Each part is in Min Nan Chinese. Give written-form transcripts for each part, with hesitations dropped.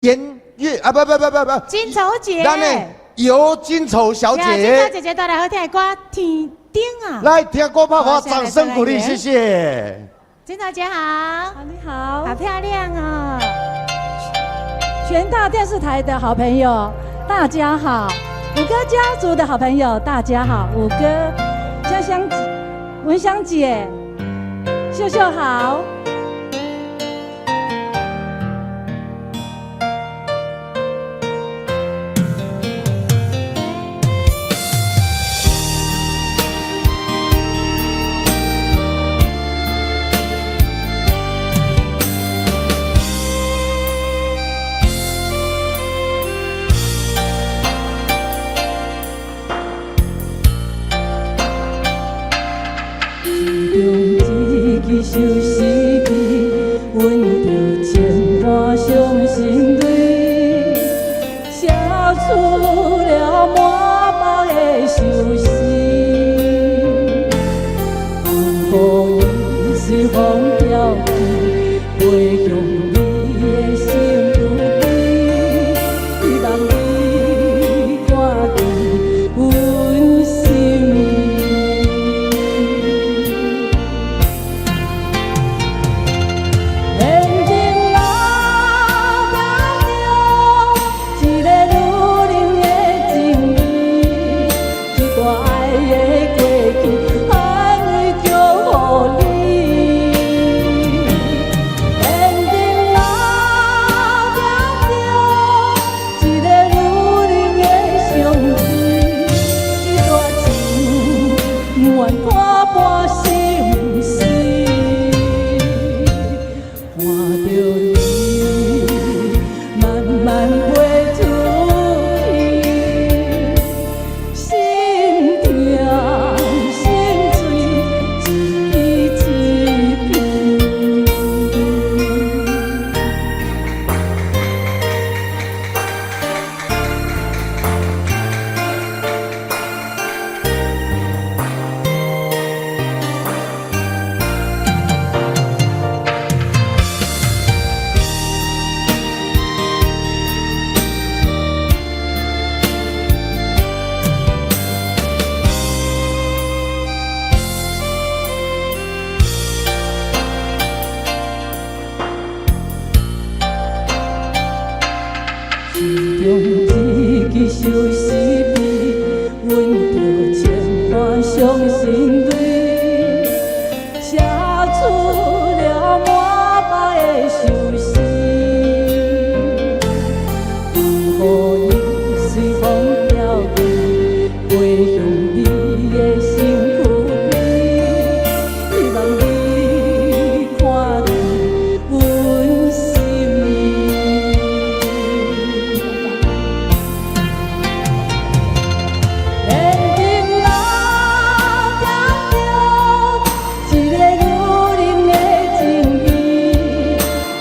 顏月啊，不不不不不，金丑姐，咱的尤金丑小呀金姐丑姐姐帶來好聽的歌《天頂》啊。來聽歌拍花，好掌聲鼓勵，謝謝。金丑姐好，你好，好漂亮哦！全大電視台的好朋友，大家好；五哥家族的好朋友，大家好。五哥、香香、文香姐、秀秀好。一支相思味，阮著千般傷心淚，寫出了滿腹的相思。予伊隨風飄去，飛向你的身軀邊，希望你看見阮心意。緣情若點著一个女人的情意，這段愛的過去，安慰祝福你。緣情若點著一个女人的相思，這段情不願看破心事。看著你慢慢飛出去，心痛心碎，一支一支片。心中一支相思味，阮著千般傷心淚，寫出了滿腹的相思。予伊隨風飄去，飛向你的身軀邊，希望你看見阮心意。緣情若點著一个女人的情意，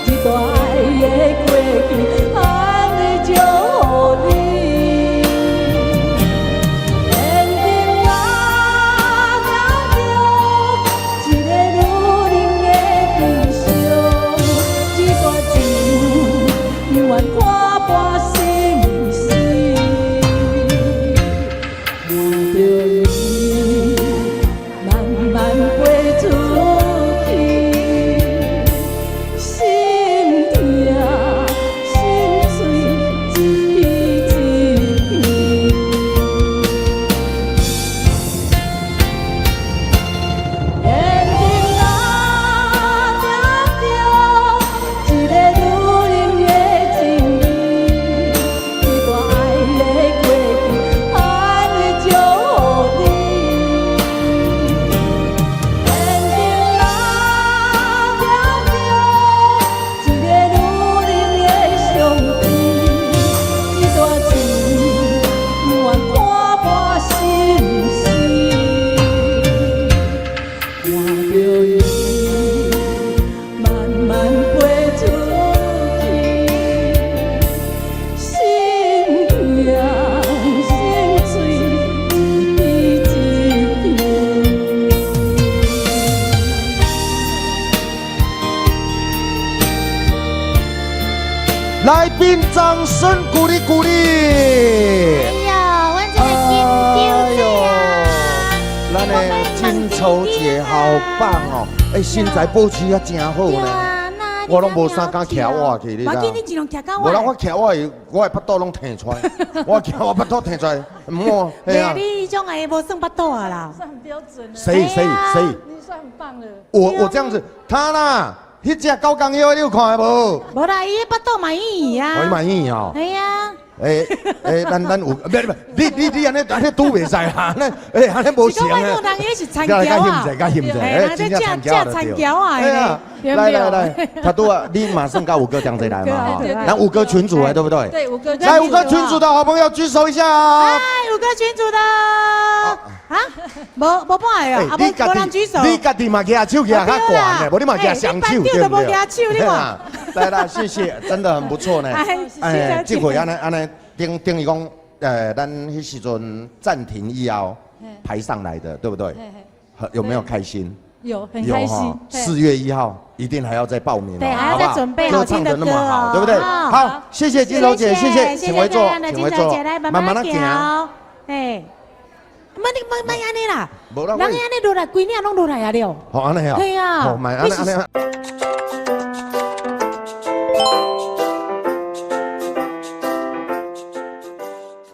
這段愛的過去，安慰祝福你。緣情若點著一个女人的悲傷，這段情不願看破心事。看著你慢慢飛出去，心痛心碎，一片一片。緣情若點著一个女人的情意，掌聲鼓勵鼓勵。哎呀，阮這個金秋姐啊，咱的金丑姐好棒哦！哎，身材保持啊真好呢。對啊，那我攏無啥敢徛我去，你知無要緊，你盡量徛較無啦，我。我徛我的，我的腹肚攏提出來，我徛我腹肚提出來，毋好，袂啊，你彼種的無算腹肚啊啦。算很標準了。誰誰誰？你算很棒了。我這樣子，他啦，彼隻狗公葉你有看無？無啦，伊的腹肚嘛圓圓啊。我嘛圓哦。係啊。欸欸，咱有，毋是毋是，你按呢拄袂使啦，按呢欸按呢無成是講我人伊是田僑仔。較翕者，欸，真正田僑仔這田僑仔的。來來來，他拄啊，你馬上佮五哥講這來嘛，咱五哥群組來，對不對？對，五哥。來五哥群組的好朋友舉手一下。哎，五哥群組的，啊，無無半個哦，啊無無人舉手。你家己嘛舉手舉較懸的，無你嘛舉雙手，對不對？你班長都無舉手，你看。來啦，謝謝，真的很不錯呢。哎，這回按呢按呢，等於講，咱彼時陣暫停以後排上來的，對不對？有沒有開心？有，很開心。4月1號一定還要再報名，對，還要再準備好聽的歌，歌唱得那麼好，對不對？好，謝謝金柔姐，謝謝，請回座，請回座，慢慢行。哎，莫你莫莫按呢啦，人按呢落來，規領攏落來啊了。好，按呢啊。對啊。好，莫按呢按呢。